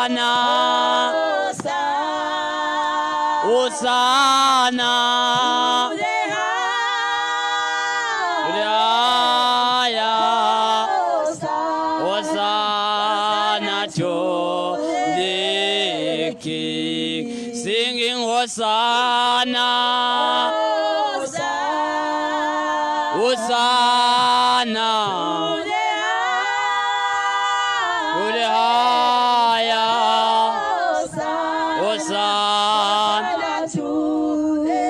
Hosanna. Hosanna. Hosanna to the King. Singing Hosanna. Hosanna. To the higher. Hosanna. To the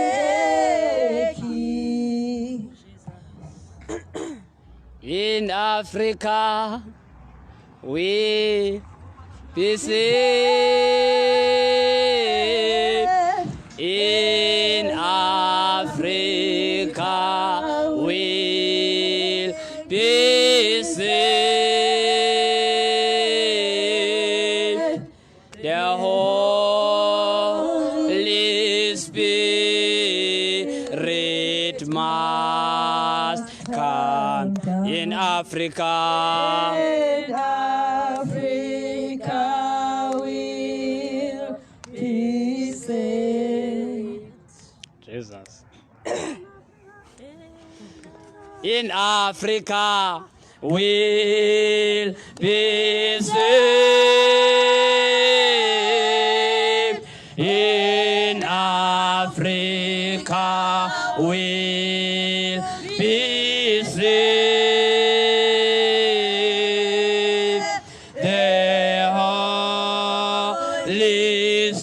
King. In Africa, we be saved. In Africa, we'll be saved. The Holy Spirit must come in Africa. In Africa will be saved. Jesus. In Africa we'll be saved. In Africa we'll be saved. The Holy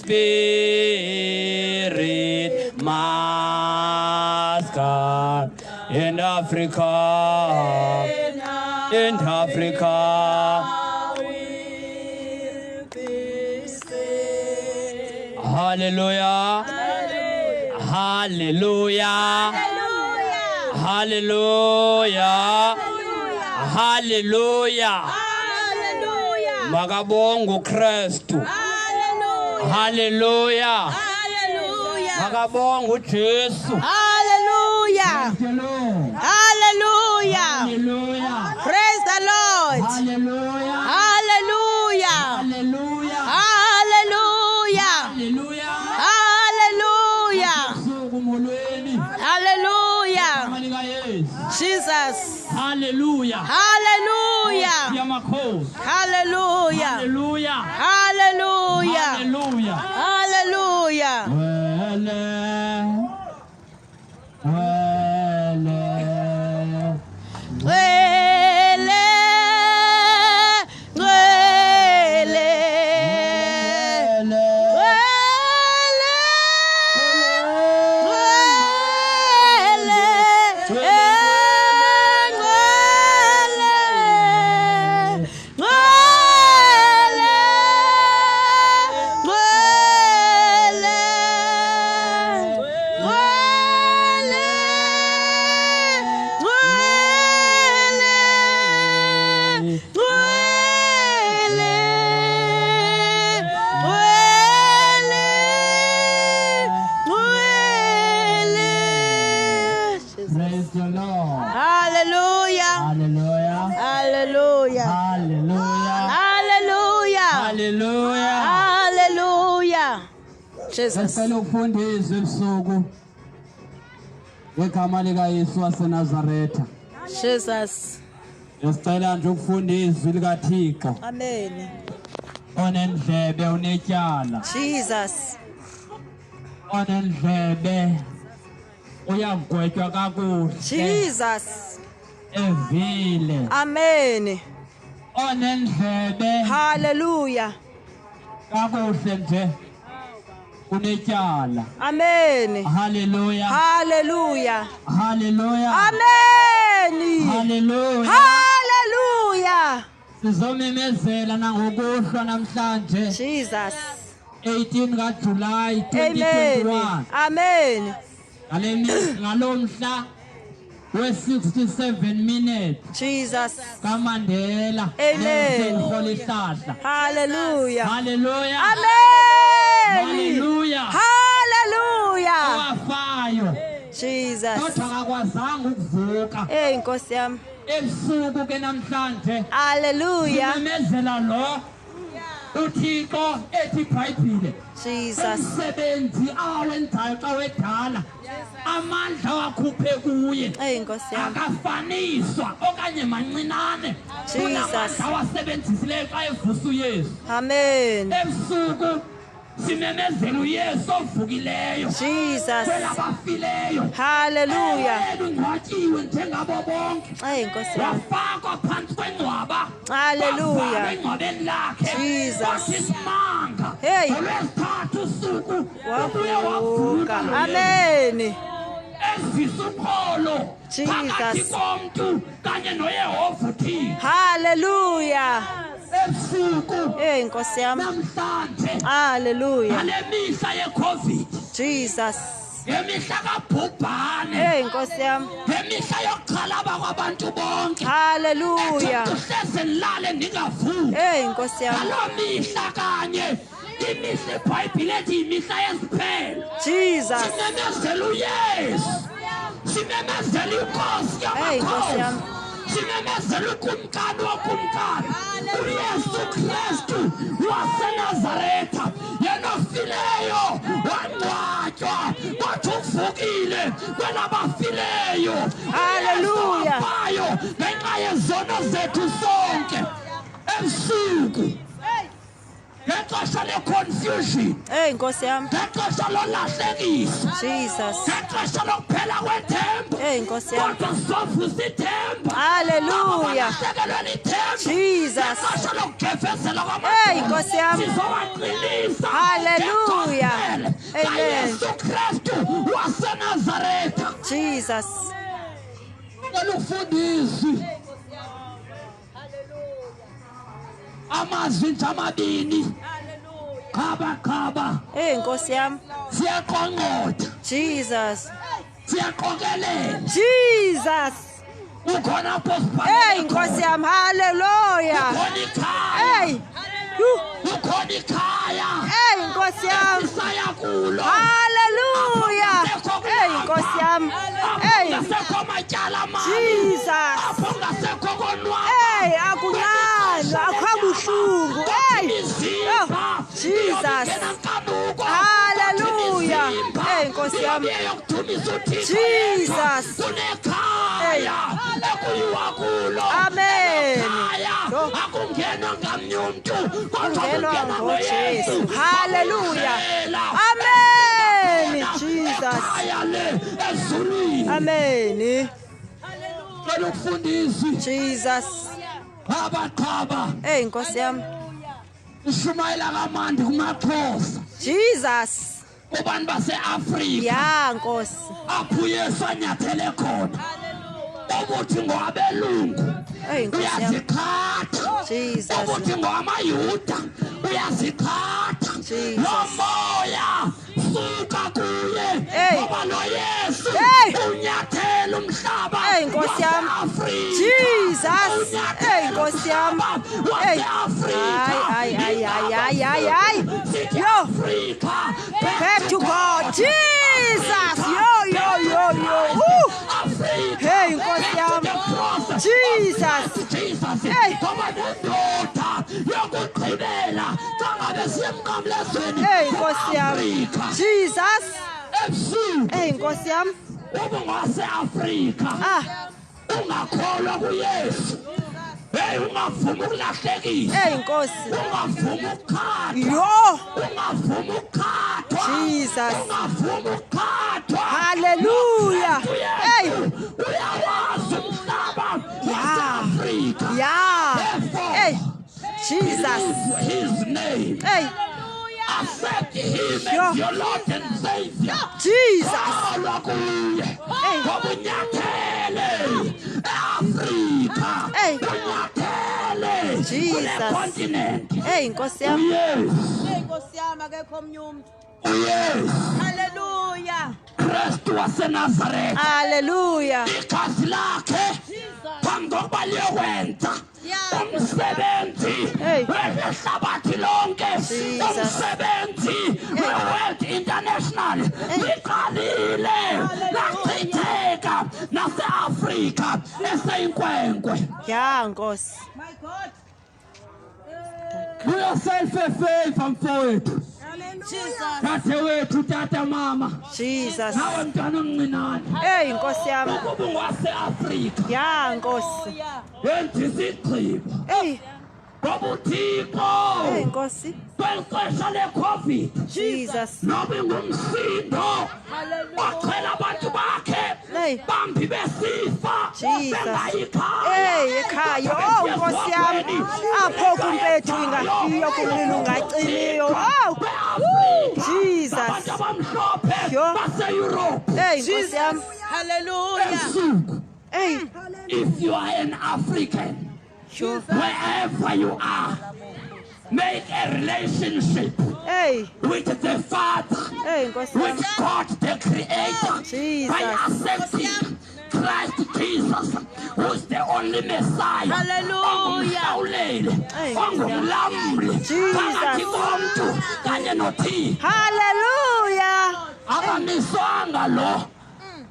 Spirit must come in Africa. In Africa. Will be saved. Hallelujah. Hallelujah. Hallelujah. Hallelujah. Hallelujah. Makabongwe uKristu. Hallelujah. Hallelujah. Hallelujah. Makabongwe uJesu. Hallelujah. Hallelujah. Hallelujah. Praise the Lord. Hallelujah. Hallelujah. Hallelujah. Hallelujah. Hallelujah. Hallelujah. Suku molweni. Hallelujah. Igama likaYesu. Jesus. Hallelujah. Hallelujah. Yamakhosi. Hallelujah. Hallelujah. Hallelujah. Hallelujah. Hallelujah. Wele. Wele. Ngcwele, ngcwele, Wele. ngcwele, ngcwele, ngcwele, ngcwele, ngcwele, ngcwele, ngcwele, ngcwele, ngcwele, ngcwele. Praise the Lord. Hallelujah. Hallelujah. Hallelujah. Hallelujah. Hallelujah. Hallelujah. Hallelujah. Jesus. Sicela ukufunda izwi ebusuku ngegama likaYesu waseNazaretha. Jesus. Sicela nje ukufunda izwi likaThixo. Amen. Onendlebe unetyala. Jesus. Onendlebe uyagwetywa kakuhle. Jesus. Evile. Amen. Onendlebe Hallelujah. kakuhle nje unetyala. Amen. Hallelujah. Hallelujah. Hallelujah. Amen. Hallelujah. Hallelujah. Sizomemezela nangokuhlwa namhlanje Jesus. 18 kaJuly Amen. 2021. Amen. Ngale ngalomhla we-67 minutes Jesus. kaMandela Amen. Nelson Rolihlahla. Hallelujah. Hallelujah. Amen. Hallelujah. Hallelujah. Owafayo Jesus. kodwa akakwazanga ukuvuka. Hey Nkosi yami. Ebusuku ke namhlanje Hallelujah. simemezela lo Uthixo ethi iBhayibhile Jesus. Umsebenzi awenzayo xa wedala amandla wakhuphe kuye Eyi Nkosi yam. Akafaniswa okanye mancinane Jesus. kunamandla awasebenzisileyo xa evusa uYesu. Amen. Ebusuku simemezela uYesu ovukileyo Jesus. kwelabafileyo. Hallelujah. Ewe, ungcwatyiwe njengabo bonke. Eyi Nkosi yam. Wafakwa phantsi kwengcwaba. Hallelujah. Wafakwa engcwabeni lakhe. Jesus. Kwathi isimanga. Hey. Ngolwesithathu usuku ubuye wavuka Wavuka. lo Yesu. Amen. Ezisa uxolo Jesus. phakathi komntu kanye noYehova uThixo. Hallelujah. Ebusuku Eyi Nkosi yam. namhlanje Hallelujah. ngale mihla yeCovid, Jesus. ngemihla kabhubhane, Eyi Nkosi yam. ngemihla yokuxhalaba kwabantu bonke, Hallelujah. ethi hleze ndilale ndingavuki, Eyi Nkosi yam. ngaloo mihla kanye, imihla iBhayibhile ethi yimihla yesiphelo, Jesus. simemezela uYesu, simemezela iNkosi Hey, Nkosi yamakhosi, yam. simemezela uKumkani wokumkani, uYesu Kristu waseNazaretha, yena ofileyo wangcwatywa kodwa uvukile kwelabafileyo. Hallelujah. Wafayo ngenxa yezono zethu sonke. Ebusuku ngexesha le-confusion, Eyi Nkosi yam. ngexesha lolahlekiso, Jesus. ngexesha lokuphela kwethemba, Eyi Nkosi yam. kodwa sizovusa ithemba. Hallelujah. Abalahlekelwe lithemba Jesus. ngexesha lokugefezela Eyi Nkosi yam. sizowaqinisa Hallelujah. ngegospel Amen. kaYesu Kristu waseNazaretha. Jesus. Cela ukufundiswa amazwi nje amabini, qhaba qhaba. Eyi Nkosi yam. Siyaqongqotha. Jesus. Siyaqokelela. Jesus. Ukhona apho Eyi sibhalele Nkosi yam. Hallelujah. Ukhona ikhaya. Eyi. Yuh. Ukhona ikhaya Eyi Nkosi yam. esisaya kulo. Hallelujah. Eyi Nkosi yam. Eyi. Ngasekho matyala mali. Jesus. Apho ngasekho konwaba. Eyi akunqandwa, akwabuhlungu. Eyi. Oh, Jesus. Hallelujah. Eyi Nkosi yam. Jesus. Kunekhaya ekuyiwa kulo. Amen. Ekhaya Yho. akungenwa ngamnye umntu, kodwa Kungenwa kungenwa ngoJesu. ngoYesu. Hallelujah. Ngokuhlela. Amen. Jesus. Ekhaya le ezulwini. Amen. Cela ukufundiswa. Jesus. Abaqhaba. Eyi Nkosi yam. Ishumayela kamandi kumaXhosa. Jesus. Kubantu baseAfrika. Ya Nkosi. Apho uYesu anyathele khona. Ubuthi ngowabelungu. Eyi Nkosi yam. Uyaziqhatha. Jesus. Ubuthi ngowamaYuda. Uyaziqhatha. Jesus. Lo moya suka kuye. Hey. Ngoba lo Yesu Hey. unyathela umhlaba. Hey, Nkosi yam. waseAfrika. Jesus. Unyathela Hey, Nkosi yam. umhlaba Hey. waseAfrika. Hayi, hayi, hayi, hayi, hayi, hayi. Sithi Yo. Afrika, Back to God. Jesus. Yo, yo, yo, yo. Woo. Afrika. Hey, Nkosi yam. Back to the cross. Jesus. Jesus. Hey. Ngoba nendoda yokugqibela xa ngabe siye emnqamlezweni. Hey, Nkosi yam. Afrika. Jesus. Ebusuku Hey, Nkosi yam. ubungwaseAfrika. Ah. Ungakholwa kuYesu. Hey, ungavumi ukulahlekiswa. Hey, Nkosi. Ungavumi ukukhathwa. Yo. Ungavumi ukukhathwa. Jesus. Ungavumi ukukhathwa. Hallelujah. Hey. Uyawazi umhlaba Ya. waseAfrika. Ya. Therefore, Hey. Jesus. believe his name. Hey. Accept him Yo. as your Lord and Savior. Jesus. Kholwa kuye. Hey. Ngoba unyathele eAfrika. Hey. Unyathele Jesus. kule continent. Hey, Nkosi yam. uYesu. Hey Nkosi yam, akekho omnye umntu. uYesu. Hallelujah. Kristu waseNazaretha. Hallelujah. Igazi lakhe phambi kokuba liyokwenza Yeah. umsebenzi Hey. wehlabathi lonke, Jesus. umsebenzi we-World International liqalile lachitheka naseAfrika eseyinkwenkwe. Ya Nkosi. My God. Do yourself a favor mfowethu. Jesus. Dadewethu tata mama. Jesus. Nawe mntwana omncinane. Hey Nkosi yami. Ukuba ungwase-Afrika. Ya Nkosi. Yenza isigqibo. Hey. Ngoba uThixo. Hey Nkosi. Kweli xesha leCovid. Jesus. Noba ingumsindo. Waxhela abantu bakhe. Hey. Bambi besifa. Jesus. Bengayi ekhaya. Hey ekhaya. Oh Nkosi yami. Apho kumpethu ingafiyo kumlilo ungacimiyo. Oh. Jesus. Abantu abamhlophe Yho. base-Europe. Hey Nkosi yami. Hallelujah. Ebusuku. Hey. If you are an African, Sure. wherever you are, make a relationship Hey. with the Father, Hey Nkosi yami. with God the Creator, Jesus. by accepting Christ Jesus, who's the only Messiah, Hallelujah. ongumhlawuleli, Hey. ongumlamli, Jesus. phakathi komntu kanye noThixo. Hallelujah. Akamiswanga lo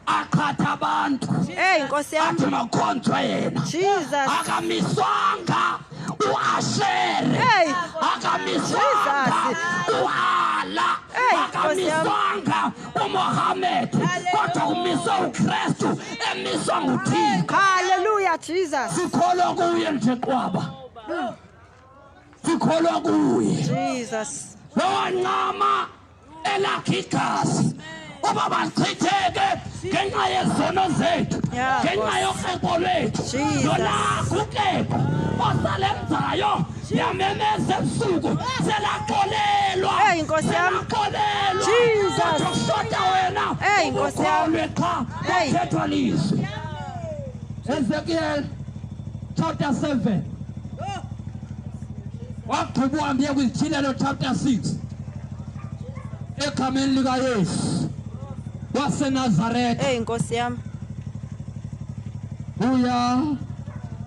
aqhatha abantu Hey Nkosi yami. athi makhonzwe yena. Jesus. Akamiswanga uAshere. Hey. Akamiswanga Jesus. uAla. Hey, Nkosi yami. Akamiswanga uMohammed. Kodwa kumiswe uKristu emiswa nguThixo. Hallelujah Jesus. Sikholwa kuye nje qwaba. Sikholwa kuye. Jesus. Lowancama elakhe igazi uba bachitheke ngenxa yezono zethu Yeah, ngenxa Nkosi. yokreqo lwethu Jesus. nolakho ukreqo osalenzayo yamemeza ebusuku selaxolelwa Hey, Nkosi yami. selaxolelwa Jesus. kodwa kushota wena Hey, Nkosi yami. ubukholwe qha Hey. kuthethwa lizwi Ezekiel chapter 7 wagqiba uhambe kwizityhilelo chapter 6 egameni likaYesu waseNazaretha. Hey Nkosi yami. Buya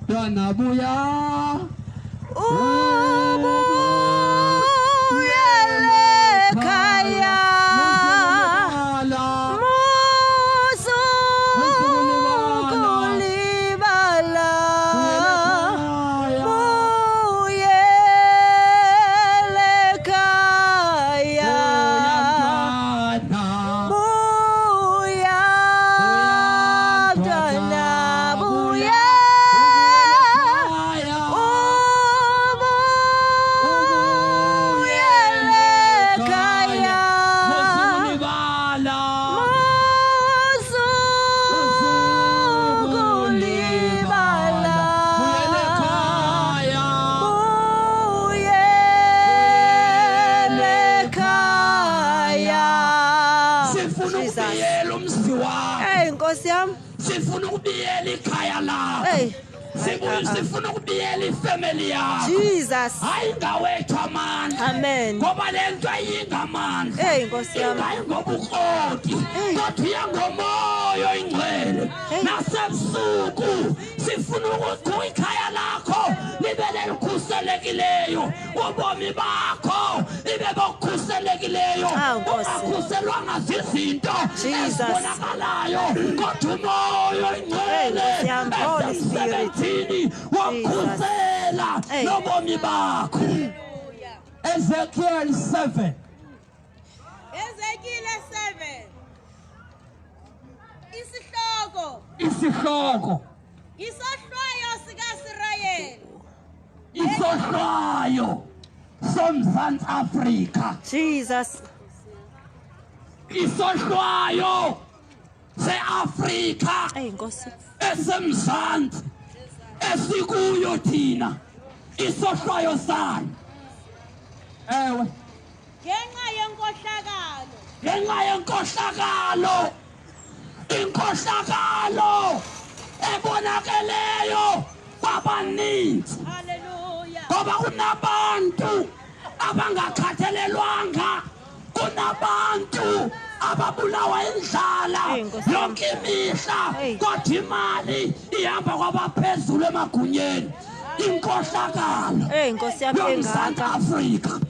mntwana buya Ubuyele ekhaya. Musu kulibala. Buyele ekhaya. Buya mntwana buya. Ubuyele ekhaya. Musu kulibala. Buyele ekhaya. Sifuna Jesus. ukubiyela umzi wakho. Hey Nkosi yami. Sifuna ukubiyela ikhaya lakho. Hey. Sifuna ukubiyela ifamily yakho. Jesus. Hayi ngawethu amandla. Amen. Ngoba le nto ayingamandla. Hey Nkosi yami. Ingayi ngobukroti Hey. kodwa iya ngomoya oyingcwele. Hey. Nasebusuku sifuna ukuthi ikhaya lakho libe lelikhuselekileyo, ubomi bakho ibe bokukhuselekileyo, Ah, Nkosi. ungakhuselwanga zizinto Jesus. ezibonakalayo kodwa umoya Hey, oyingcwele Nkosi yami, Holy Spirit. esemsebenzini wokukhusela Hey. nobomi bakho. Ezekiel 7. Ezekiel 7. Isihloko. Isihloko. Isohlwayo sikaSirayeli. Isohlwayo soMzantsi Afrika. Jesus. Isohlwayo seAfrika. Hey Nkosi. Esemzantsi esikuyo thina isohlwayo sayo. Ewe. Ngenxa yenkohlakalo. Ngenxa yenkohlakalo. Inkohlakalo ebonakeleyo kwabaninzi. Hallelujah. Ngoba kunabantu abangakhathalelwanga, kunabantu ababulawa indlala Hey, Nkosi yami. yonke imihla, Hey. kodwa imali ihamba kwabaphezulu emagunyeni. Inkohlakalo Hey Nkosi yami yoMzantsi engaka. Afrika,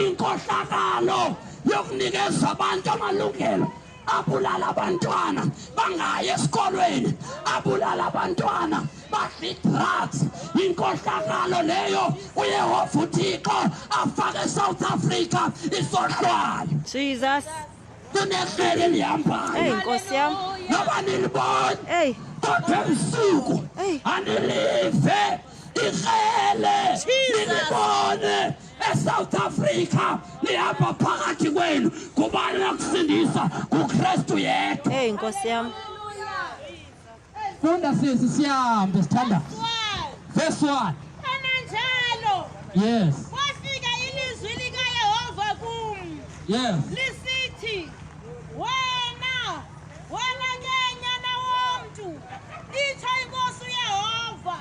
inkohlakalo yokunikeza abantu amalungelo abulala abantwana bangayi esikolweni, abulala abantwana Badla ii-drugs. Yinkohlakalo leyo uYehova uThixo afake eSouth Africa isohlwayo. Jesus. Kunehlele elihambayo. Hey Nkosi yam. Noba nilibona. Hey. Kodwa ebusuku anilive ikrele nilibone eSouth Africa lihamba phakathi kwenu. Ngubani onokusindisa? NguKristu yedwa. Hey Nkosi yam. Funda sisi sihambe sithandaze. Verse 1. Kananjalo. Yes. Kwafika ilizwi likaYehova kum. Yes. Lisithi, wena, wena ke nyana womntu, itsho iNkosi uYehova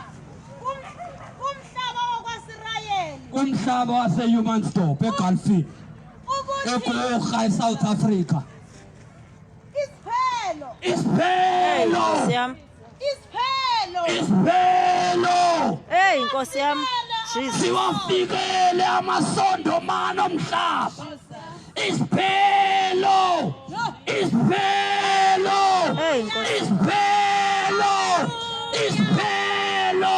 kumhlaba wakwaSirayeli. Kumhlaba waseHumansdorp eGulfini. Ukuthi eGorha eSouth Africa. isiphelo. Isiphelo. Nkosi yam. Isiphelo. Isiphelo. Hey Nkosi yam. Jesus. Siwafikele amasondo mano omhlaba. Isiphelo. Isiphelo. Hey Nkosi. Isiphelo. Isiphelo.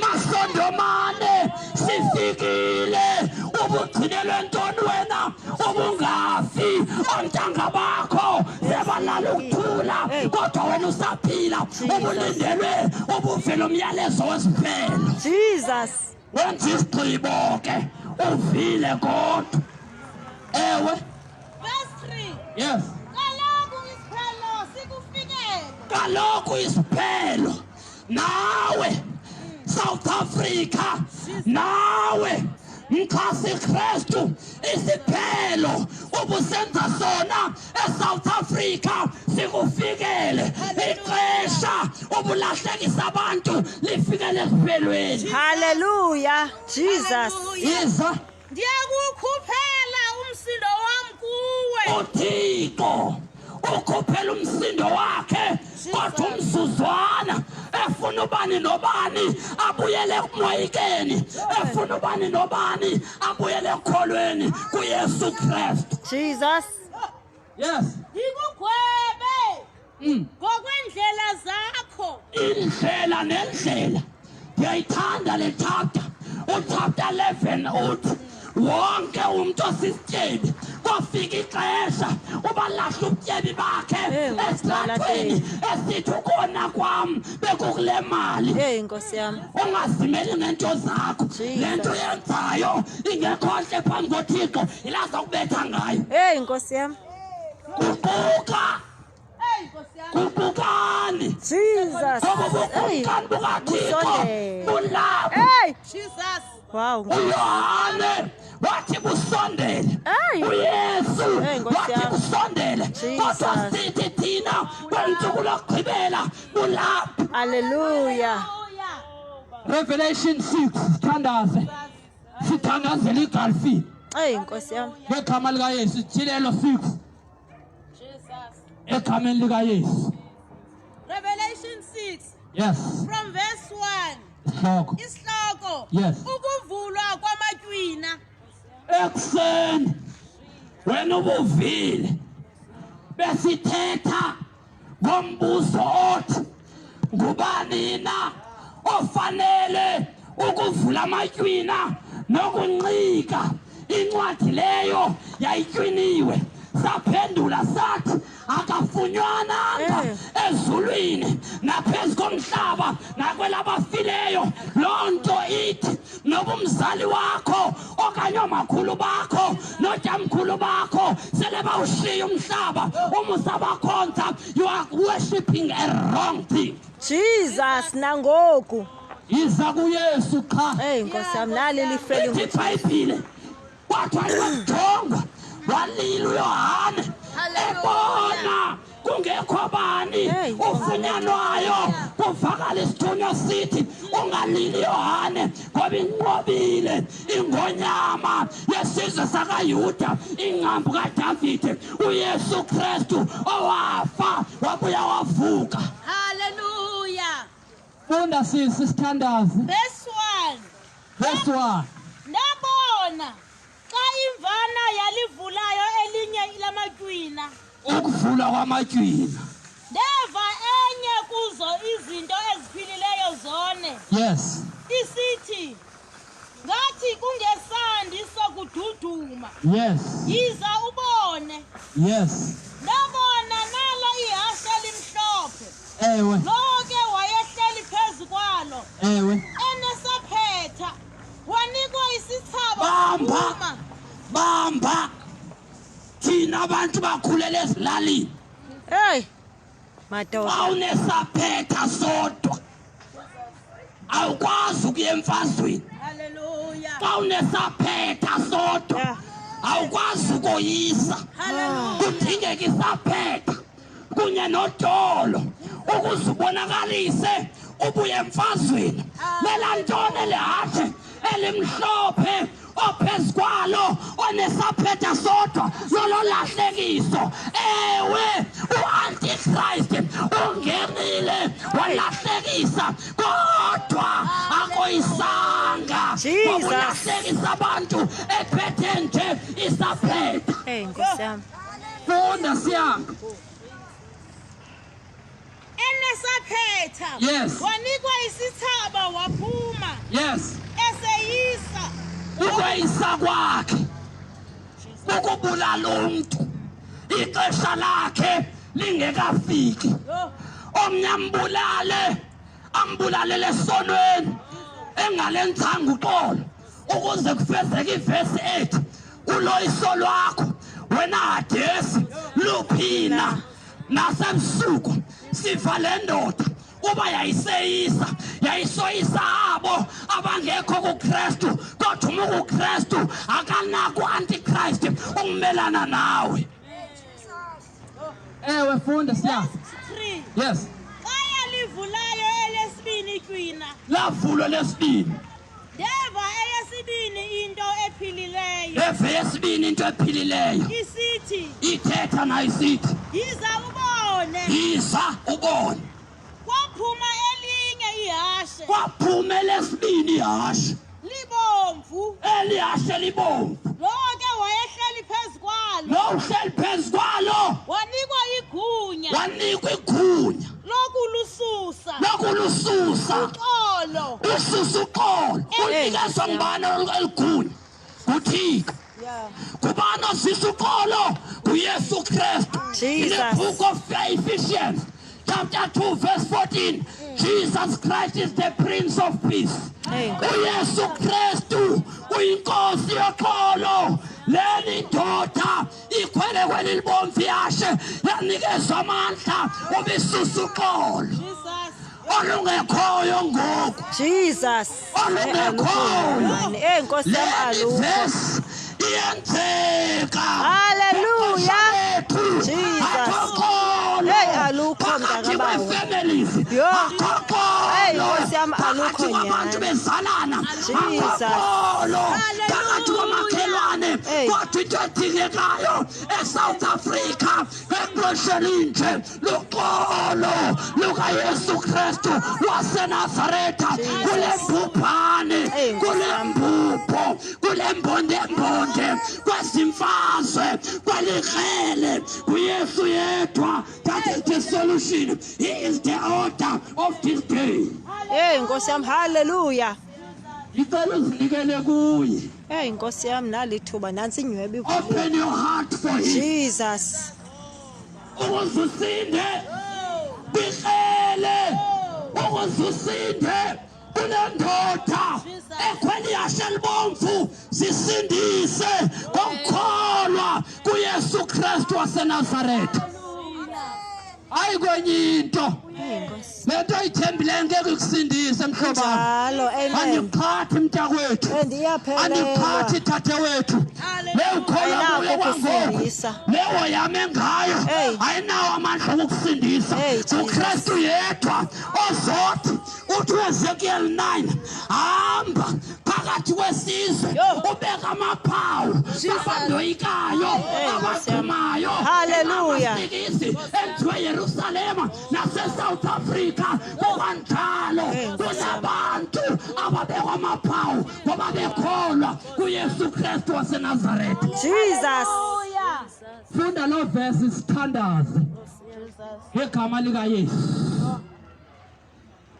Masondo mane sifikile. Ubugcinelwe ntoni wena? Ubungafi. Ontanga bakho sebalala ukuthula kodwa wena usaphila. Ubulindelwe ubuvela umyalezo wesiphelo. Jesus. Wenza isigqibo ke uvile kodwa. Ewe. Verse 3. Yes. Kaloku isiphelo sikufikele. Kaloku isiphelo nawe South Africa nawe mxhasi Kristu isiphelo ubusenza sona eSouth Africa sikufikele. Ixesha ubulahlekisa abantu lifikele esiphelweni. Hallelujah. Jesus. Iza. Ndiyakukhuphela umsindo wam kuwe. uThixo ukhuphela umsindo wakhe kodwa umzuzwana efuna ubani nobani abuyele ekumoyikeni, efuna ubani nobani abuyele ekukholweni kuYesu Kristu. Jesus. Yes. Ndikugwebe ngokwendlela zakho. Indlela nendlela. Ndiyayithanda le chapter. Uchapter 11 uthi wonke umuntu osisityebi kwafika ixesha ubalahla ubutyebi bakhe esitratweni esithi ukona kwam bekukule mali. Hey Nkosi yam. Ungazimeli ngento zakho. Le nto yenzayo ingekho ntle phambi koThixo ilaza kubetha ngayo. Hey Nkosi yam. Kuquka. Kuqukani. Jesus. Ngoba ubukumkani bukaThixo bulapho. Hey. Jesus. Wow. uYohane wathi busondele. Hey. uYesu Hey, Nkosi wathi yam. busondele. Jesus. Kodwa sithi thina kwentsuku lokugqibela bulapho. Hallelujah. Revelation 6 sithandaze. Sithandazela iGalfini. Hey Nkosi yam. Ngegama likaYesu Tyhilelo 6. Jesus. Egameni likaYesu. Revelation 6 Yes. from verse 1. Isihloko. Isihloko. Yes. Ukuvulwa kwamatywina. Ekuseni wena ubuvile besithetha ngombuzo othi ngubani na ofanele ukuvula amatywina nokunqika incwadi leyo yayitywiniwe. Saphendula sathi akafunywananga ezulwini naphezu komhlaba nakwelabafileyo. Loo nto ithi noba umzali wakho okanye oomakhulu bakho nootamkhulu bakho sele bawushiya umhlaba, uma usabakhonza, you are worshiping a wrong thing. Jesus nangoku. Yiza kuYesu qha. Hey Nkosi yam, nali lifeli Ithi iBhayibhile kwathiwa libakujonga walila uYohane ebona kungekho bani ufunyanwayo. Kuvakala isithunywa sithi ungalili Yohane ngoba inqobile ingonyama yesizwe sakaYuda, ingcambu kaDavide, uYesu Kristu owafa wabuya wavuka. Hallelujah. Funda sisi sithandaze. Verse 1. Verse 1. Ndabona xa imvana yalivulayo elinye lamatywina. Ukuvula kwamatywina. Ndeva enye kuzo izinto eziphilileyo zone. ubone. Yes. Isithi ngathi kungesandi sokududuma. Yes. Yiza ubone. Yes. Ndabona nalo ihashe limhlophe. Ewe. Lowo ke wayehleli phezu kwalo. Ewe. Enesaphetha wanikwa isithsaba Bamba. waphuma. Bamba. Thina abantu bakhulele ezilalini. Hey. Madoda. Xa unesaphetha sodwa awukwazi ukuya emfazweni. Haleluya. Xa unesaphetha sodwa awukwazi ukoyisa. Haleluya. Kudingeka isaphetha kunye nodolo ukuze ubonakalise ubuye emfazweni. Lelantoni elihashe elimhlophe ophezu kwalo onesaphetha sodwa lolo lahlekiso? Ewe, uantichrist ungenile walahlekisa, kodwa akoyisanga. Jesus. Ngoba ulahlekisa abantu ephethe nje isaphetha. Hey, Nkosi yam. Funda siyanga. Enesaphetha. Yes. Wanikwa isithsaba waphuma. Yes. Eseyisa. Ukweyisa kwakhe kukubulala umntu ixesha lakhe lingekafiki. Yho. Omnye ambulale, ambulalele esonweni engalenzanga uxolo, ukuze kufezeke ivesi ethi uloyiso lwakho wena Hadesi luphina. Nasebusuku siva le ndoda uba yayiseyisa, yayisoyisa abo abangekho kuKristu, kodwa uma ukuKristu akanako uAntichrist ukumelana nawe. Ewe, funda siya. Verse 3. Yes. Xa yalivulayo elesibini itywina, Lavulwa lesibini. Ndeva eyesibini into ephilileyo. Eve yesibini into ephilileyo. Isithi. Ithetha nayo isithi. Yiza ubone. Yiza ubone. Kwaphuma elinye ihashe. Kwaphuma elesibini ihashe. Libomvu. Eli hashe libomvu. Lowo ke wayehleli phezu kwalo. Lowo uhleli phezu kwalo. Wanikwa igunya. Wanikwa igunya. Lokulususa. Lokulususa. Uxolo. Ususa uxolo. Unikezwa ngubani eligunya? NguThixo. Kubani ozisa uxolo? NguYesu Kristu. In the Jesus. book of Ephesians chapter 2 verse 14, Jesus Christ is the Prince of Peace. Hey. uYesu Kristu uyinkosi yoxolo. Leni ndoda ikhwele kweli libomvu ihashe yanikezwa amandla ubisusa uxolo Jesus. olungekhoyo ngoku. Jesus. Olungekhoyo. Eh, Nkosi yam, Leli alukho. vesi iyenzeka. Hallelujah. Lethu. Jesus. Akho Hey, alukho, phakathi mntakabawo. kwee-families. Yho. Akho Hey, xolo. Nkosi yam, alukho Phakathi kwabantu nyhani. bezalana. Jesus. Akho xolo. Phakathi kwamakhelwane. Hey. Kodwa into edingekayo eSouth Africa ngexesha elinje luxolo lukaYesu Kristu waseNazaretha. Kule mbubhane, Hey, Nkosi kule yam. mbubho, kule mbondembonde, kwezimfazwe, kwelikrele, nguYesu yedwa. That is the solution. He is the order of this day. Hey, Nkosi yam, hallelujah. Ndicela uzinikele kuye. Hey, Nkosi yam, nali ithuba, nantsi inyweba ivuliwe. Open your heart for him. Jesus. Ukuze usinde kwikrele, ukuze usinde kule ndoda ekhwela ihashe elibomvu, zisindise ngokukholwa kuYesu Kristu waseNazaretha. Hayi kwenye into. Hey, Nkosi. Le nto oyithembileyo ngeke ikusindise, mhlobo wam. Njalo, amen. Andikuqhathi, mntakwethu. And iyaphelelwa. Andikuqhathi, thathewethu. Le ukholwa kuyo Ayinako kwangoku, ukusindisa. lewo yame ngayo Hey. ayinawo amandla okukusindisa. Hey, Jesus. NguKristu yedwa ozothi, uthi uEzekiel 9, hamba phakathi kwesizwe Yho. ubeka amaphawu babandoyikayo, Hey, Nkosi yam. abadumayo, Hallelujah. amasikizi enziwe Yerusalema nase-South Africa. Kukwanjalo Hey, Nkosi yam. kunabantu ababekwa amaphawu ngoba bekholwa kuYesu Kristu waseNazaretha. Jesus. Funda loo vesi, sithandaze ngegama likaYesu.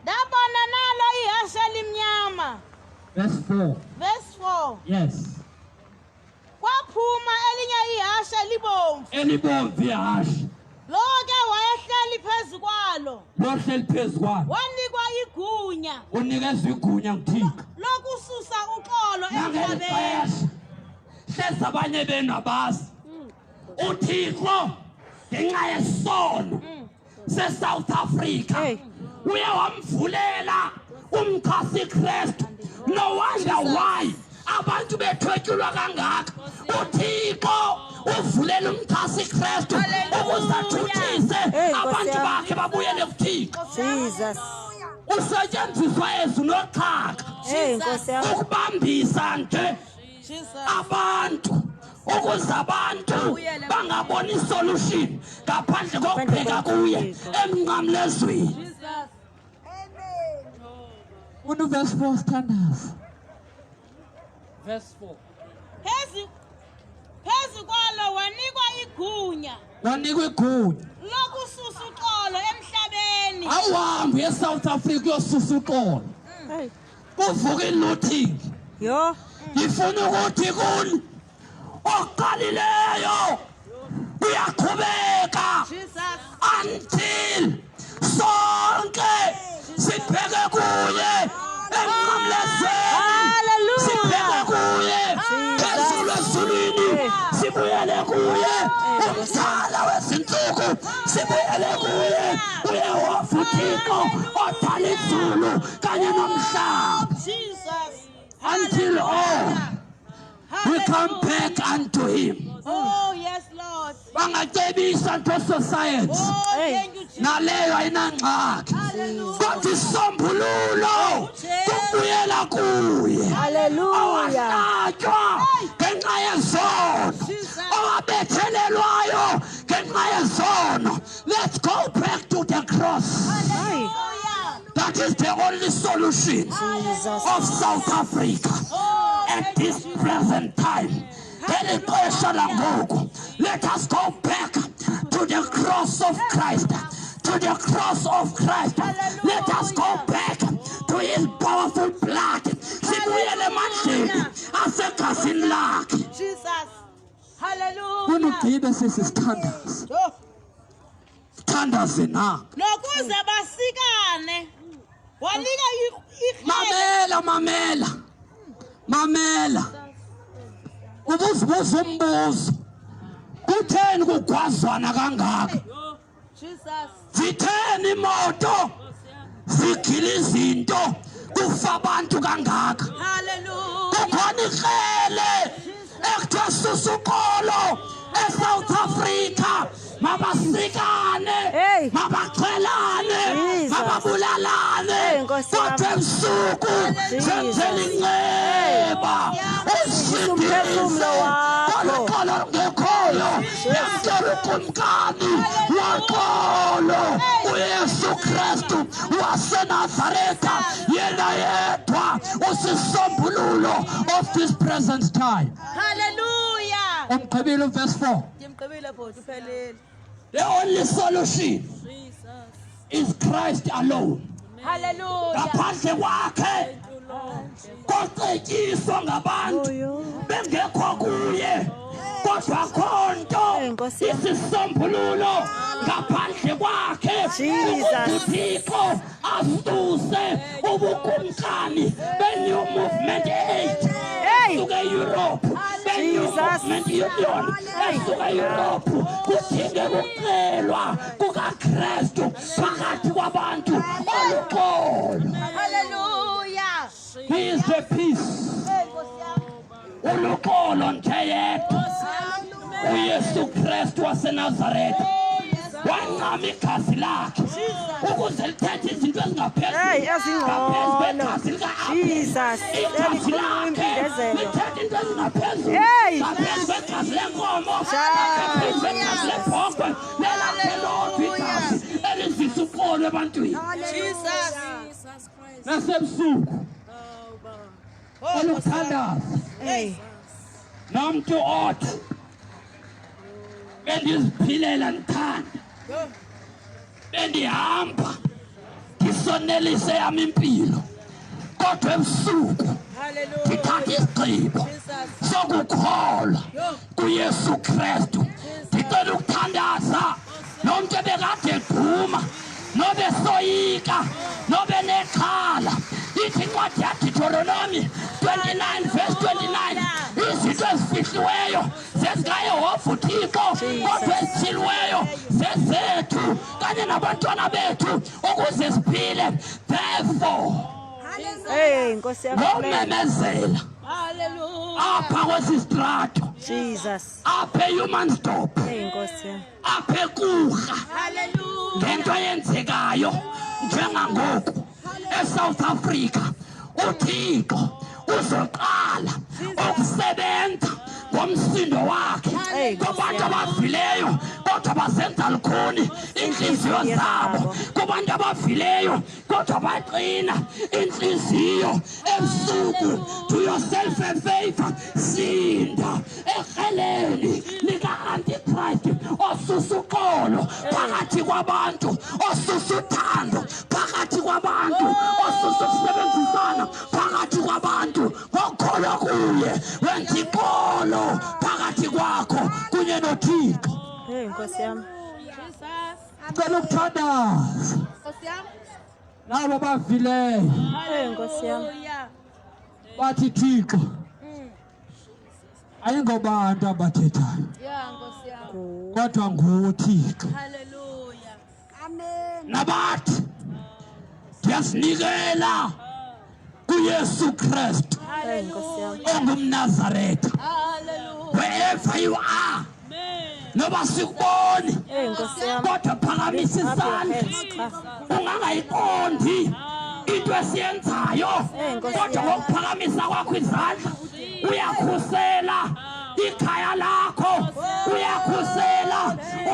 Ndabona nalo ihashe elimnyama. Verse 4. Verse 4. Yes. Kwaphuma elinye ihashe elibomvu. Elibomvu ihashe. Lowo ke wayehleli phezu kwalo. Lohleli phezu kwalo. Wanikwa igunya. Unikezwa igunya nguThixo. Lokususa uxolo Nangeli emhlabeni. xesha hlezi abanye benu abazi. UThixo ngenxa yesono seSouth Africa Hey. uye wamvulela umchasi Kristu. No wonder why abantu bethwetyulwa kangaka. UThixo uvulela umchasi Kristu ukuze athuthise Hey, Nkosi abantu yami. bakhe babuyele kuThixo. Jesus. Usetyenziswa ezi noxhaka Hey, Nkosi yami. ukubambisa nje abantu ukuze abantu bangaboni isolution ngaphandle kokubheka kuye emnqamlezweni. Funda uverse 4 sithandaza. Verse 4. Phezu kwalo wanikwa igunya Wanikwa igunya. lokususa uxolo emhlabeni. Awuhambi uye eSouth Africa uyosusa uxolo. Hey. Kuvuka ilooting. Yho. Ngifuna ukuthi kuni oqalileyo uyaqhubeka Jesus. until sonke sibheke kuye emnqamlezweni. Hallelujah. Sibheke kuye phezulu ezulwini, sibuyele kuye umdala wezintsuku, sibuyele kuye uYehova uThixo odala izulu kanye nomhlaba. Jesus. Until all we come back unto him. Oh, yes, Lord. Bangacebisa nto society Oh, Hey. thank you, Jesus. naleyo ayinangxaki, Hallelujah. kodwa isombululo kubuyela kuye Hallelujah. owahlatywa ngenxa yezono, owabethelelwayo ngenxa yezono. Let's go back to the cross. Hey. Hallelujah. That is the only solution Jesus. of South Africa Oh, at thank you, this Jesus. present time. Ngeli xesha langoku, let us go back to the cross of Christ, to the cross of Christ. Let us go back to his powerful blood. Sibuyele emandleni asegazini lakhe. Jesus. Hallelujah. Kunugqibe sisi sithandaze. Oh. Sithandaze na. Nokuze basikane. Wanika ikrele. Mamela, mamela, mamela. Ubuzibuza umbuzo, kutheni kugwazwana kangaka? Jesus. Zitheni imoto zigila izinto, kufa abantu kangaka? Hallelujah. Kukhona ikrele ekuthiwa susa uxolo eSouth Africa. Mabasikane, Hey. mabaxhelane, Jesus. mababulalane, Hey, Nkosi yami. kodwa ebusuku Jesus. senzela inceba, umphefumlo wakho. oluxolo olungekhoyo. Yamkela ukumkani woxolo, uYesu Kristu waseNazaretha. Yena yedwa usisombululo of this present time. Hallelujah. Umgqibile uverse 4? Ndimgqibile bhuti, uphelile. The only solution is Christ alone. Hallelujah. Ngaphandle kwakhe kocetyiswa ngabantu bengekho kuye, kodwa khonto Hey, Nkosi yami. isisombululo ngaphandle kwakhe, Jesus. ukuze uThixo asuse ubukumkani be-New Movement 8 Hey. esuka eEurope, be-New Jesus. Movement Union esuka eEurope. Kudinge kucelwa kukaKristu phakathi kwabantu oluxolo. Hallelujah. He is the peace. Hey, Nkosi yami. Uluxolo nje yedwa, uYesu Kristu waseNazaretha, wancama igazi lakhe ukuze lithethe izinto ezingaphezulu Hey, ezingcono. ngaphezu kwegazi lika-Abel. Jesus. Igazi Elikhuluma lakhe impindezelo. lithethe into ezingaphezulu Hey. ngaphezu kwegazi lenkomo, ngaphezu kwegazi lebhokhwe. Lelakhe lodwa igazi elizisa uxolo ebantwini. Jesus. Nasebusuku olukuthandaza Hey. nomntu othi bendiziphilela ndithanda, bendihamba. Isonelise yami impilo kodwa ebusuku ndithatha isigqibo sokukholwa kuYesu Kristu. Ndicela ukuthandaza nomntu ebekade egquma nobe soyika nobe nexhala. Ithi incwadi yaDeuteronomy 29 verse 29, izinto ezifihliweyo zezikaYehova uThixo, kodwa ezitshiliweyo zezethu kanye nabantwana bethu ukuze siphile. Therefore, Hey, Nkosi yam. ngomemezela apha kwesi sitrato, Jesus. apha eHumansdorp, Hey, Nkosi yam. apha eKurha, ngento eyenzekayo njengangoku eSouth Africa, uThixo uzoqala ukusebenza ngomsindo wakhe Hey, kubantu abavileyo kodwa bazenza lukhuni iintliziyo zabo, kubantu abavileyo kodwa baqina intliziyo ebusuku. Do yourself a favor, sinda ekreleni lika-Antichrist osusa uxolo phakathi kwabantu, osusa uthando phakathi kwabantu, osusa ukusebenzisana phakathi kwabantu. Ngokukholwa kuye wenza ixolo phakathi kwakho kunye noThixo. Hey, Nkosi yam. Cela ukuthandaza nabo bavileyo Hey, Nkosi yam. bathi, Thixo, ayingobantu abathethayo kodwa nguThixo, nabathi ndiyasinikela kuYesu Kristu Hey, Nkosi yam. ongumNazaretha. Wherever you are, noba sikuboni, Hey, Nkosi yam. kodwa phakamisa Lift up your isandla. hands, cha. Ungangayiqondi into esiyenzayo, Eh, Nkosi kodwa yam. ngokuphakamisa kwakho izandla uyakhusela ikhaya lakho, uyakhusela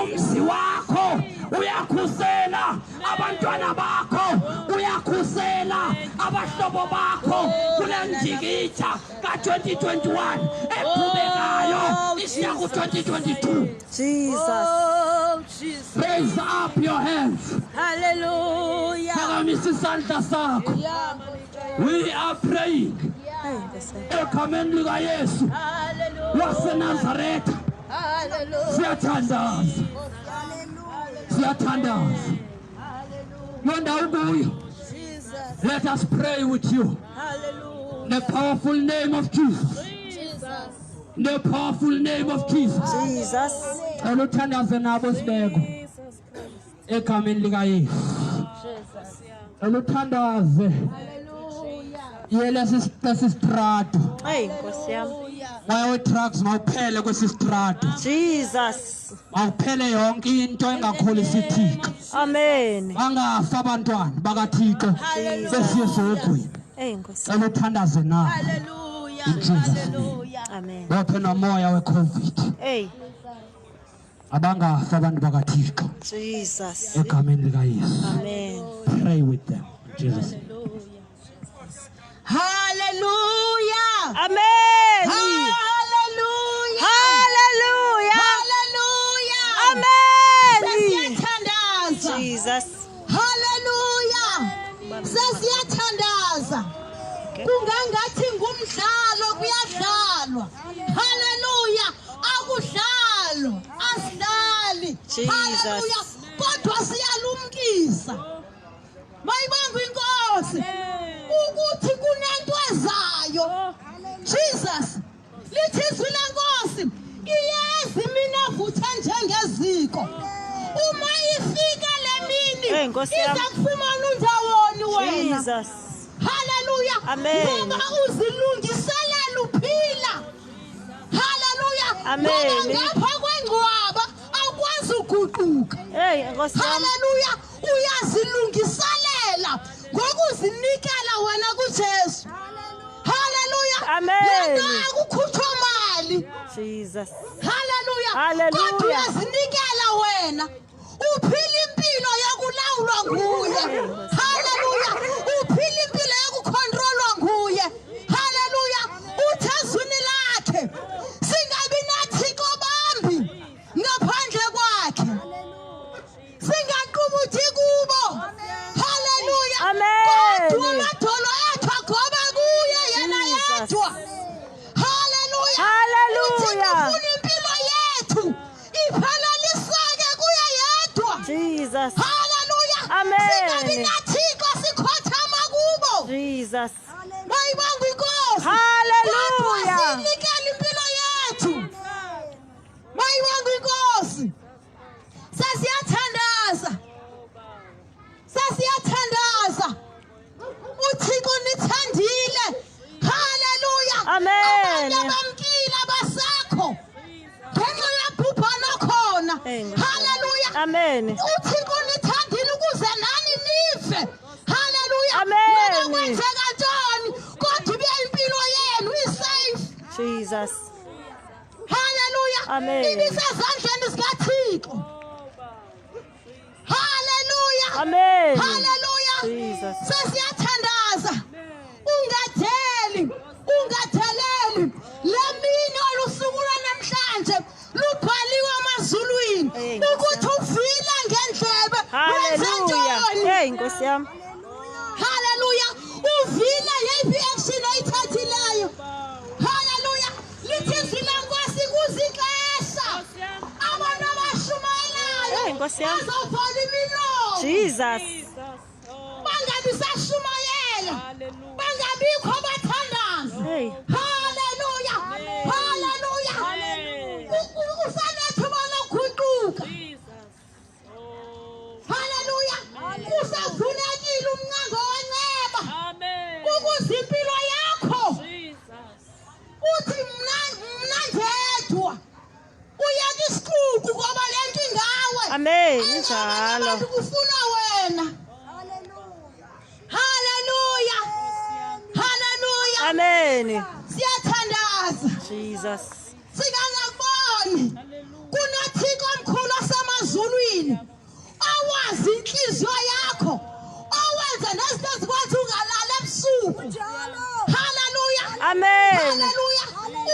umzi wakho, uyakhusela abantwana bakho, uyakhusela abahlobo bakho kule ndikitsha ka-2021 eqhubekayo isiya ku-2022. Jesus. Oh, Jesus. Raise up your hands. Hallelujah. Phakamisa isandla sakho. We are praying Hey, Nkosi yam. egameni likaYesu Hallelujah. waseNazaretha. Hallelujah. Siyathandaza, siyathandaza loo ndawo kuyo. Jesus. Let us pray with you. Hallelujah. The powerful name of Jesus. Jesus. The powerful name of Jesus. Jesus. Cela uthandaze nabo, Sibeko, egameni likaYesu. Jesus. Cela uthandaze. Hallelujah. Yelesi sistrato. Hey, Nkosi yam. Moya we-drugs mawuphele kwesi sitrato. Jesus. Mawuphele yonke into engakholisi Thixo. Amen. Bangafa abantwana bakaThixo besiye esihogweni. Hey, Nkosi. Cela uthandaze nabo. Hallelujah. In Jesus' name. Hallelujah. Amen. Bophe nomoya we-COVID. Hey, Abangafa abantu bakaThixo Jesus. egameni likaYesu. Amen. Pray with them in Jesus' name. Hallelujah. Amen. Hallelujah. Hallelujah. Hallelujah. Amen. Sesiyathandaza. Jesus. Hallelujah. Sesiyathandaza. Kungangathi ngumdlalo kuyadlalwa. Hallelujah. Akudlalwa. Asidlali. Jesus. Hallelujah. Kodwa siyalumkisa. Mayibongwe inkosi. Ukuthi kunento ezayo. Jesus. Lithi izwi lenkosi iyeza imini evuthe njengeziko. Uma ifika le mini Hey, Nkosi yami. iza kufumana undawoni wena. Jesus. Haleluya. Amen. Ngoba uzilungiselela uphila. Haleluya. Amen. Ngoba ngapha kwengcwaba awukwazi uguquka. Hey, Nkosi yami. Haleluya. Uyazilungiselela ngokuzinikela wena kuJesu. Haleluya. Amen. Lento akukhutshwa mali. Jesus. Haleluya. Hallelujah. Kodwa uyazinikela wena. Uphila impilo yokulawulwa nguye. Haleluya. Uphila impilo yokukhontrolwa nguye. Haleluya. Uthi ezwini lakhe singabi nathixo bambi ngaphandle kwakhe. Singaqubudi kubo. Haleluya. impilo yethu iphelaliseke kuye yedwa. Jesus. Haleluya. Amen. Singabi naThixo sikhothama kubo. Jesus. Mayibongwe iNkosi. Hallelujah. Kodwa siyinikele impilo yethu. Mayibongwe iNkosi. Sesiyathandaza. Sesiyathandaza. uthixo nithandile haleluya Amen. abanye bamkile abasekho ngenxa yabhubhana khona Amen. haleluya Amen. uthixo nithandile ukuze nani nive haleluya Amen. noma kwenzeka ntoni kodwa ibe impilo yenu isafe Jesus. haleluya Amen. ibisezandleni zikathixo Hallelujah. Amen. Hallelujah. Jesus. Sesiyathandaza. Ungadeli, ungadeleli. Le mini olusuku lwanamhlanje lubhaliwe emazulwini Hey, ukuthi uvile ngendlebe wenze Hallelujah. ntoni. Hey Nkosi yami. Haleluya. Uvile yeyiphi action oyithathileyo? Haleluya. Lithi izwi lenkosi kuzixesha. Abantu abashumayelayo Hey, Nkosi yami. bazovala imilomo. Jesus. Bangabi sashumayela. Bangabikho abathandazi. Hey. Haleluya. Haleluya. Usanethuba lokuguquka. Haleluya. Usavulekile umnyango wenceba. Ukuze impilo yakho uthi mna mna ndedwa. Uyeka isixuku ngoba le nto ingawe. Amen. Abanye Injalo. abantu kufuna wena. Haleluya. Haleluya. Amen. Siyathandaza. Jesus. Singangakuboni. Kunothixo omkhulu osemazulwini owazi inhliziyo yakho owenza nezinto ezikwenza ungalali ebusuku. Haleluya. Amen. Haleluya.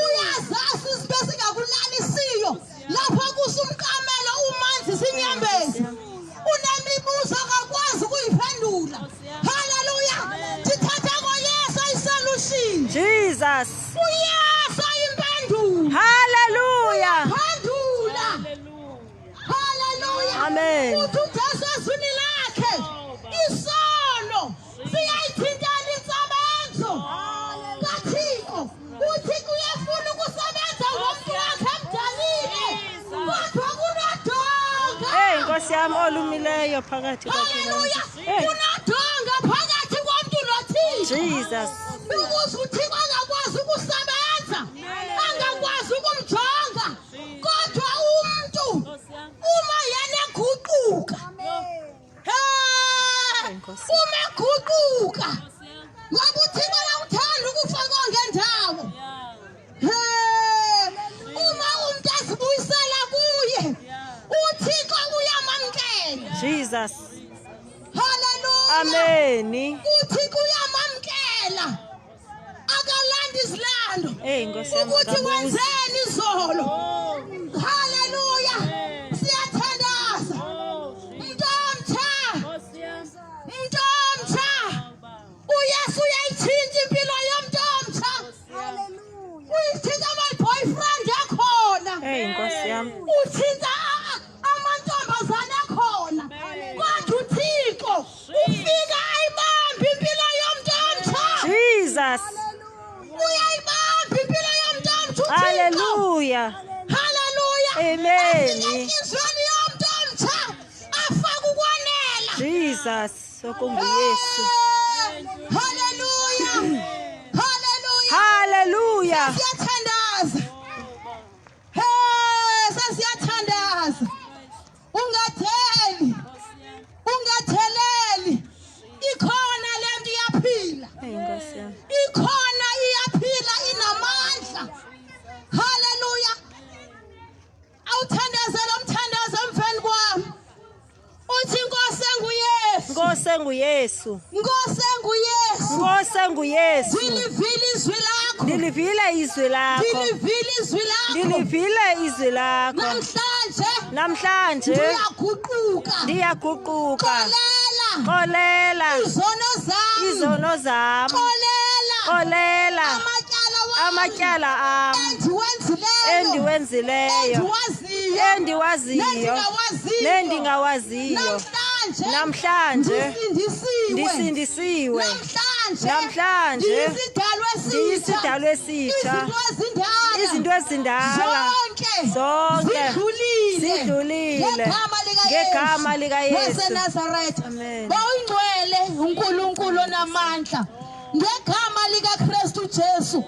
Uyazazi izinto ezingakulalisiyo lapho kusumqamelo umanzi sinyembezi. Unemibuzo akakwazi ukuyiphendula. Haleluya. Sithatha ngoYesu isolution. Jesus. uYesu impendulo. Hallelujah. Phendula. Haleluya. Amen. Uthi uJesu ezwini lakhe isono siyayithintela insebenzo kaThixo. Uthixo uyafuna ukusebenza ngomntu wakhe emdalile. Kodwa kunodonga. Hey Nkosi yami olumileyo phakathi kwakhe. Haleluya. Hey Kunodonga phakathi komntu noThixo. Jesus. Ukuze uThixo angakwazi ukusebenza, angakwazi ukumjonga. Kodwa umntu uma yena eguquka, hey, Nkosi. uma eguquka, ngoba uThixo uyawuthanda ukufa kongendawo. Hey, uma umntu ezibuyisela kuye, uThixo uyamamkela. Jesus. Haleluya. Amen. uThixo uyamamkela akalandi izilando Hey Nkosi yami. ukuthi akabuzi. wenzeni izolo haleluya siyathandaza mntomtsha mntomtsha uyesu uyayitshintsha impilo yomntomtsha uyitshintsha ama-boyfriend akhona Hey Nkosi yami. utshintsha amantombazane akhona kodwa uthixo ufika ayibambe impilo yomntu omtsha Jesus. uyayibamba impilo yomntu omtsha uthixo Hallelujah. haleluya Amen. Afike entliziyweni yomntu omtsha afake ukwanela Jesus. Okunguyesu. haleluya haleluya Hallelujah. siyathandaza hey sesiyathandaza ungatheli ungatheleli ikhona lento iyaphila Hey Nkosi yami. ikhona iyaphila inamandla haleluya awuthandaze lo mthandazo emveni kwami uthi inkosi enguyesu Nkosi enguYesu. Nkosi enguyesu Nkosi enguYesu. ndilivile izwi lakho Ndilivile izwi lakho. ndilivile izwi lakho Ndilivile izwi lakho. namhlanje Namhlanje ndiyaguquka ndiyaguquka. xolela Xolela izono zam izono zam. xolela Xolela amatyala wam Amatyala am endiwenzileyo endiwenzileyo endiwaziyo endiwaziyo nendingawaziyo namhlanje namhlanje ndisindisiwe ndisindisiwe namhlanje Namhlanje ndiyisidalwa esitsha ndiyisidalwa esitsha izinto ezindala izinto ezindala zonke zonke zidlulile zidlulile ngegama likaYesu ngegama likaYesu waseNazaretha Amen. bawungcwele uNkulunkulu onamandla ngegama likaKristu Jesu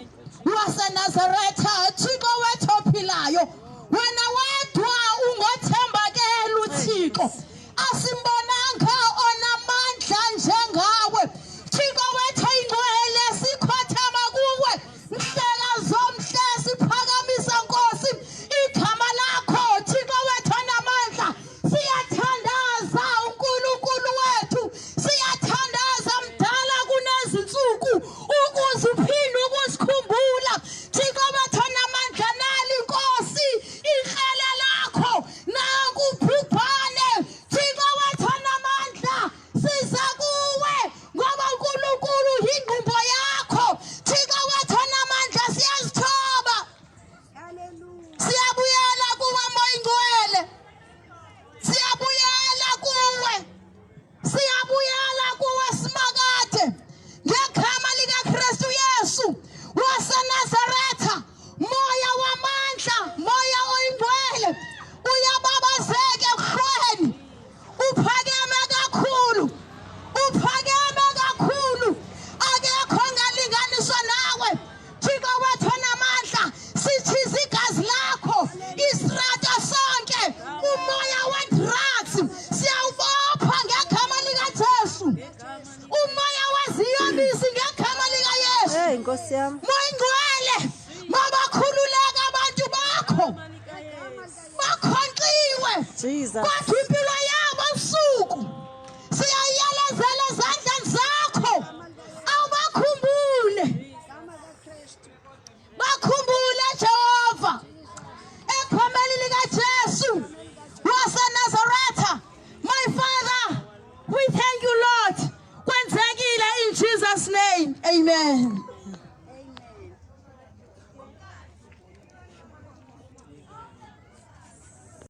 waseNazaretha Thixo wethu ophilayo wena wedwa ungothembakela uThixo asimbonanga onamandla njengawe Thixo wethu ingcwele sikhothama kuwe mhleka zomhle siphakamisa Nkosi igama lakho Thixo wethu onamandla siyathandaza uNkulunkulu wethu siyathandaza mdala kunezinsuku ukuze uphinde ukusikhumbula Thixo wethu onamandla nali Nkosi ihlele lakho nanku ubhubhane Thixo wethu onamandla siza kuwe ngoba uNkulunkulu yingqumbo yakho Thixo wethu onamandla siyazithoba siyabuyela kuwe Moya Ingcwele siyabuyela kuwe siyabuyela kuwe simakade ngegama likaKristu Yesu waseNazaretha moya wamandla moya oyingcwele uyababazeka ekuhlweni uphakeme kakhulu uphakeme kakhulu akekho ongalinganiswa nawe Thixo wethu onamandla sithiza igazi lakho isitrata sonke umoya we-drugs siyawubopha ngegama likaJesu umoya weziyobisi ngegama likaYesu Hey Nkosi yam Moya Ingcwele mabakhululeka abantu bakho bakhonkxiwe Jesus kodwa impilo yabo ebusuku siyayelezela ezandleni zakho awubakhumbule bakhumbule Jehova egameni likaJesu waseNazaretha my father we thank you Lord kwenzekile in Jesus name amen.